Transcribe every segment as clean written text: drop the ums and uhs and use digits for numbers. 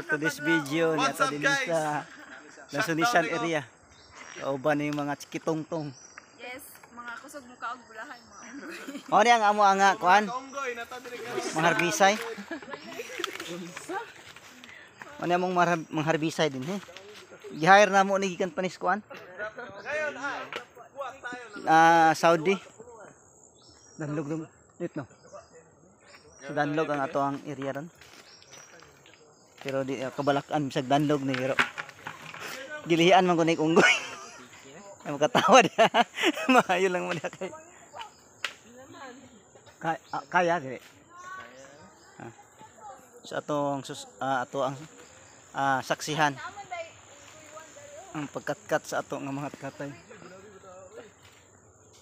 For this video ni What's ato up, din guys? sa Lasunisan area. Kauban ni mga chikitongtong. Yes, mga kusog mukha og bulahan mga unggoy. Mao ni ang amo ang kuan, Unggoy, nata diri ka. mangharbisay. Mao ni among mangharbisay din he. Gi-hire na mo ni gikan panis kuan. Ngayon ay, kuha tayo ng Saudi. Danlog dum dit no. Sa Danlog ang ato ang area ron. Pero di kabalakan bisag Danlog ni pero gilihian man ko ni unggoy. Ay makatawa dia. Maayo lang mo kay. Kaya dili. Ah. So atong ato ang saksihan ang pagkatkat sa ato nga mga katay.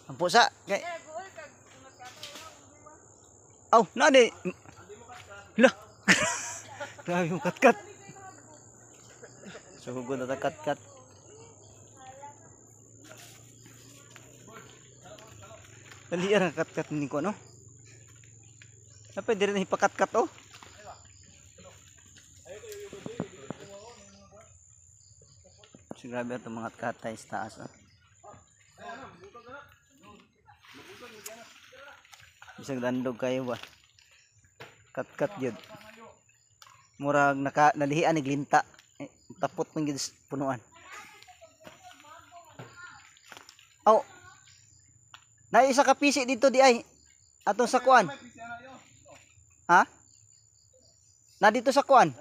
Ang pusa kay. Aw, na di. Lah. Grabe mo katkat. So hugod na ta katkat. Dali ra katkat ni ko no. Na pwede rin ipakatkat oh. So grabe itong mga katay sa taas oh. Bisag dandog kayo ba? Katkat gyud. Murag naka nalihian ni glinta. Eh, tapot man gyud sa punuan. Aw. Naa isa ka pisi dito di ay. Atong sa kuan. Ha? Na dito sa kuan.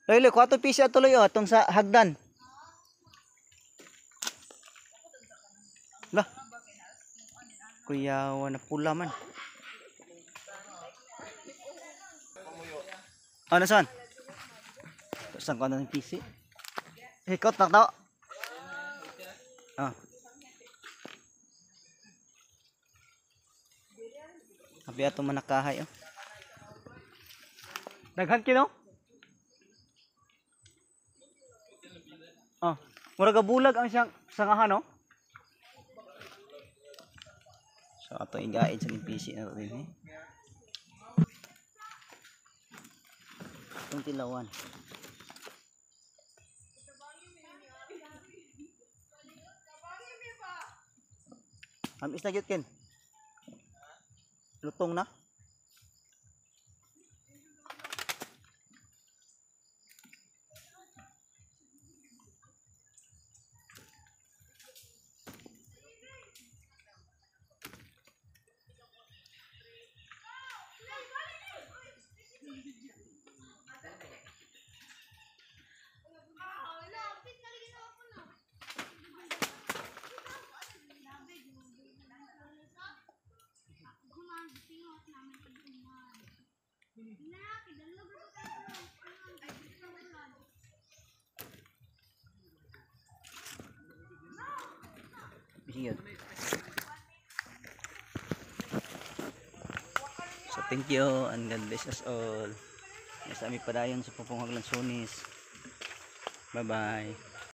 Loy, loy, kuha to pisi ato loy, oh, atong sa hagdan. Lah. Kuyawa na pula man. Ano saan? Saan ko ng PC? Hikot na to. Ah. Abi ato manakahay oh. Daghan kino? Oh, murag bulag ang siyang sangahan no? So ato igaid sa PC na to din eh. Itong tilawan. Amis na gyud ken. Lutong na. Yun. So thank you and God bless us all. Nasa ami padayon sa Pupong Lansones. Bye bye.